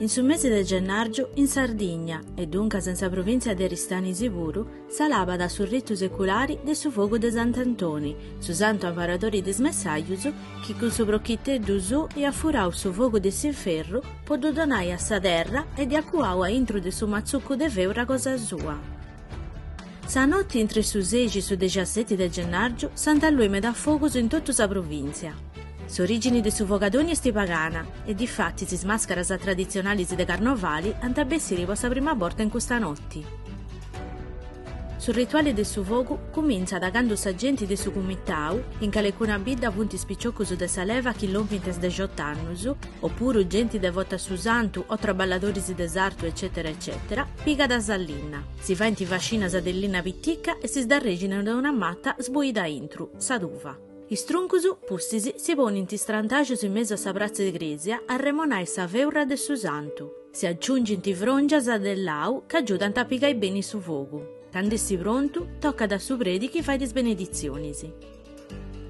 In su mesi de gennàrgiu, in Sardigna, e duncas in sa provìntzia de Aristanis puru, s'alabat su ritu seculari de su fogu de Sant'Antoni, su santu amparadori de is messajus, chi cun su prochiteddu suu iat furau su fogu de s'inferru po ddu donai a sa terra e dd'iat cuau a intru de su matzucu de feura cosa sua. Sa noti intre su sexi e su dexiaseti de gennàrgiu s'ant allui meda fogus in totu sa provìntzia. S'orìgini de su fogadoni est pagana e difatis is màscaras traditzionalis de carnovali ant a bessiri po sa prima borta in custa noti. Su rituali de su fogu cumintzat candu sa genti de su cumitau, in calecuna bidda funt is piciocus de sa leva chi lompint a is dexot'annus, opuru genti devota a su santu o traballadoris de sartu eccètera eccètera, pigat sa linna. Si faint fascinas de linna pitica e si sdarrexinant de una mata sbuida aintru, sa tuva. Is truncus, pustis, si ponint strantaxus in mesu a sa pratza 'e crèsia a arremonai sa feura de su santu. Si aciungint fròngias de lau ca agiudant a pigai beni su fogu. Candu est prontu, tocat a su predi chi fait is beneditzionis.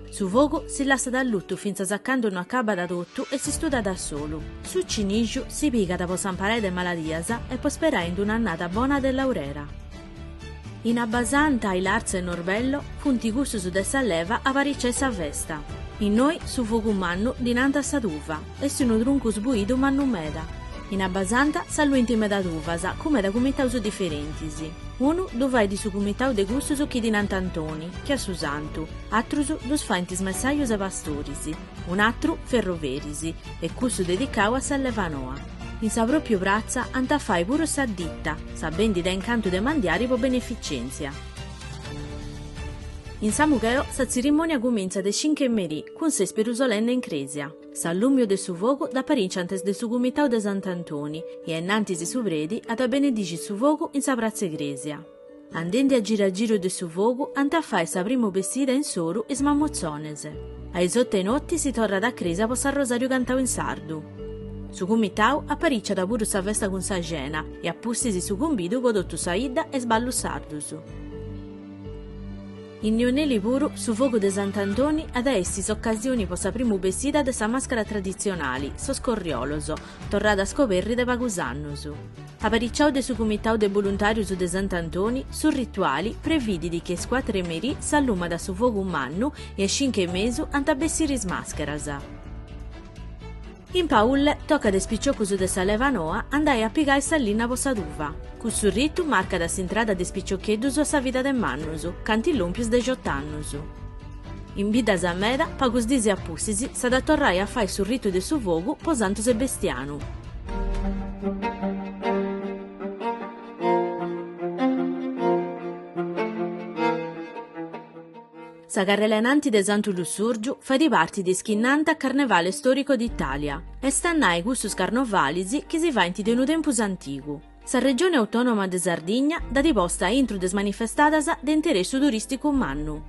Su fogu si lassat allutu fintzas a candu no acabat totu e si studat a solu. Su cinixu si pigat po s'amparai de maladias e po sperai in d'un'annada bona de laurera. In Abbasanta, Ilartzi e Norbello funt cussus de sa leva a apariciai sa festa. Innoi su fogu mannu ddi nant sa tuva, est unu truncu sbuidu mannu meda. In Abbasanta s'alluint meda tuvas cun meda cumitaus diferentis. Unu ddu fait su cumitau de cussus chi ddi nant Antoni, che a su santu, atrus ddus faint is messajus e pastoris, un'atru ferroveris e cussu dedicau a sa leva noa. In sa pròpiu pratza ant a fai puru sa dita, sa bèndida in cantu de mandiari po beneficèntzia. In Samugheo sa tzirimònia cumintzat a is cincu 'e merì cun s'èspiru solenne in crèsia. S'allùmiu de su fogu dd'aparìnciant is de su Cumitau de Sant'Antoni e a innantis su predi at a benedixi su fogu in sa pratza 'e crèsia. Andendi a giru a giru de su fogu ant a fai sa primu bessida insoru is mamutzones. A is otu 'e noti si torrat a crèsia po s'arrosàriu cantau in sardu. Su cumitau aparìciat puru sa festa cun sa cena e a pustis su cumbidu po totu sa 'idda e is ballus sardus. In Neoneli puru su fogu de Sant'Antoni at a essi s'ocasioni po sa primu bessida de sa màscara traditzionali, sos corriolos, torrada a scoberri de pagus annus. Apariciau de su Cumitau de Boluntàrius de Sant'Antoni, su rituali previdit chi a is cuatru 'e merì s'allumat su fogu mannu e a is cincu e mesu ant a bessiri is màscheras. In Paulle tocat a is piciocus de sa leva noa andai a pigai sa linna po sa tuva. Custu ritu marcat s'intrada de is piciocheddus a sa vida de mannus, ca ant lòmpiu is dexot'annus. In biddas meda, pagus diis a pustis, s'at a torrai a fai su ritu de su fogu po Santu Sebestianu. Sa carrela 'e nanti de Santu Lussùrgiu fait parti de is chi nant Carnevale Storico d'Italia, est a nai cussus carnovalis chi si faint de unu tempus antigu. Sa Regione Autònoma de Sardigna dd'at posta a intru de is manifestadas de interessu turìsticu mannu.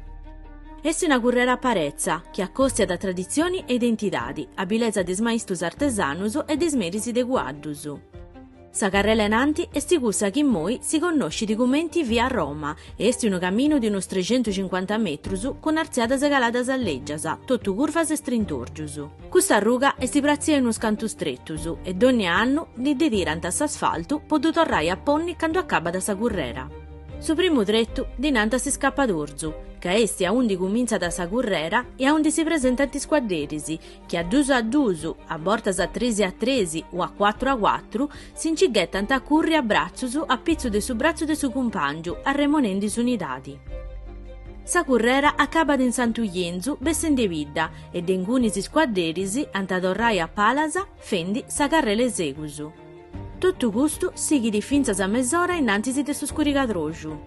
Est una currera aparetza, chi acòstiat traditzioni e identidadi, abilesa de is maistus artesanus e de is meris de cuaddus. Sa carrela 'e nanti est cussa chi immoi si connoscit cumenti Via Roma e est unu caminu de unus trexentucincuanta metrus cun artziadas e caladas lègias, totu curvas e strintòrgius. Custa arruga est pratzia in unus cantus tretus e dònnia annu ndi ddi tirant s'asfaltu po ddu torrai a ponni candu acabat sa currera. Su primu tretu ddi nant s'iscapadorzu, ca est aundi cumintzat sa currera e aundi si presentant is cuadderis, chi a duus a duus, a bortas a tresi a tresi o a cuatru a cuatru, si nci ghetant a curri a bratzus a pitzu de su bratzu de su cumpàngiu, arremonendi s'unidadi. Sa currera acabat in Santu Ienzu bessendi 'e bidda e de ingunis is cuadderis ant a torrai a palas fendi sa carrela 'e segus. Totu custu sighit fintzas a mesora innantis de su scurigadroxu.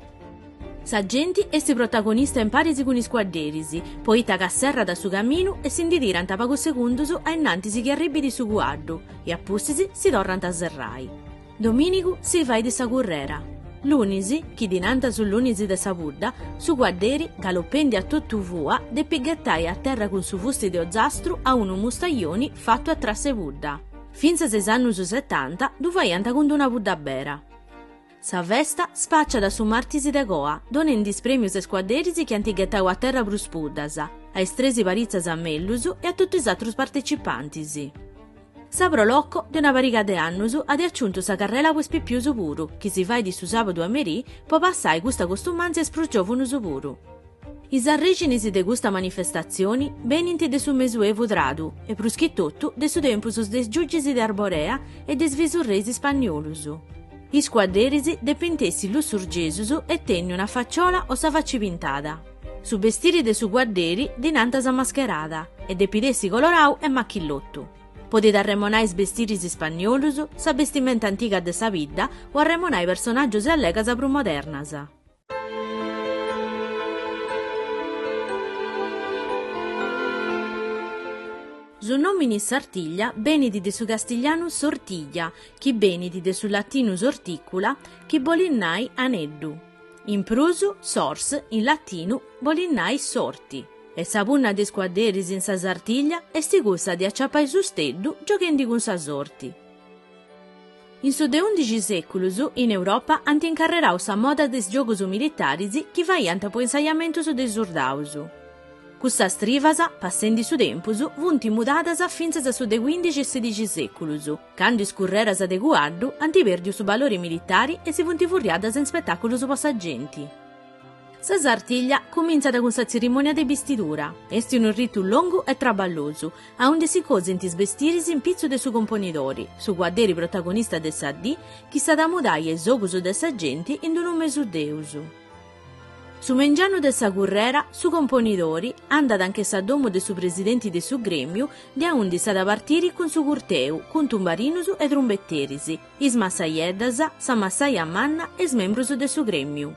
Sa genti est protagonista in paris cun is cuadderis, poita ca serrat su caminu e si ndi tirant pagus segundus a innantis chi arribit su cuaddu e a pustis si torrant a serrai. Domìnigu si fait sa currera. Lunis, chi ddi nant su lunis de sa pudda, su cuadderi, galopendi a totu fua, depit ghetai a terra cun su fusti de ozastru a unu mustajoni fatu a trass'e pudda. Fintzas a is annus setanta ddu faiant cun d'una pudda bera. Sa festa spàciat su martis de coa, donendi is prèmius a is cuadderis chi ant ghetau a terra prus puddas, a is tresi paritzas mellus e a totu is atrus partecipantis. Sa Pro Loco, de una pariga de annus, at aciuntu sa carrela po is pipius puru, chi si fait su sàbadu a merì po passai custa costumàntzia a is prus giòvunus puru. Is arrèxinis de custa manifestatzioni benint de su Mesuevu tradu e prus chi totu de su tempus de is giugis de Arborea e de is visurreis ispanniolus. Is cuadderis depint essi lussurgesus e tenni una faciola o sa faci pintada. Su bestiri de su cuadderi ddi nant sa mascherada e depit essi colorau e machillotu. Podit arremonai is bestiris ispanniolus, sa bestimenta antiga de sa bidda o arremonai personàgius e allegas prus modernas. Su nòmini Sartiglia benit de su castiglianu sortiglia, chi benit de su latinu sorticula, chi bolit nai aneddu. In prus, sors, in latinu, bolit nai sorti. E sa punna de is cuadderis in sa Sartiglia est cussa de aciapai su steddu gioghendi cun sa sorti. In su de undixi sèculus, in Europa ant incarrerau sa moda de is giogus militaris chi faiant po insajamentus de is surdaus. Custas trivas, passendi su tempus, funt mudadas fintzas a su de cuindixi e sedixi sèculus, candu is curreras de cuaddu ant pèrdiu su balori militari e si funt furriadas in spetàculus po sa genti. Sa Sartiglia cumintzat cun sa tzirimònia de bistidura. Est unu ritu longu e traballosu, aundi si cosint is bestiris in pitzu de su componidori, su cuadderi protagonista de sa dì, chi s'at a mudai a is ogus de sa genti in unu mesu deus. Su mengianu de sa currera, su componidori, andat anche sa domu de su presidenti de su grèmiu, de aundi s'at a partiri cun su curteu, cun tumbarinus e trumbeteris, is massajeddas, sa massaja manna e is membrus de su grèmiu.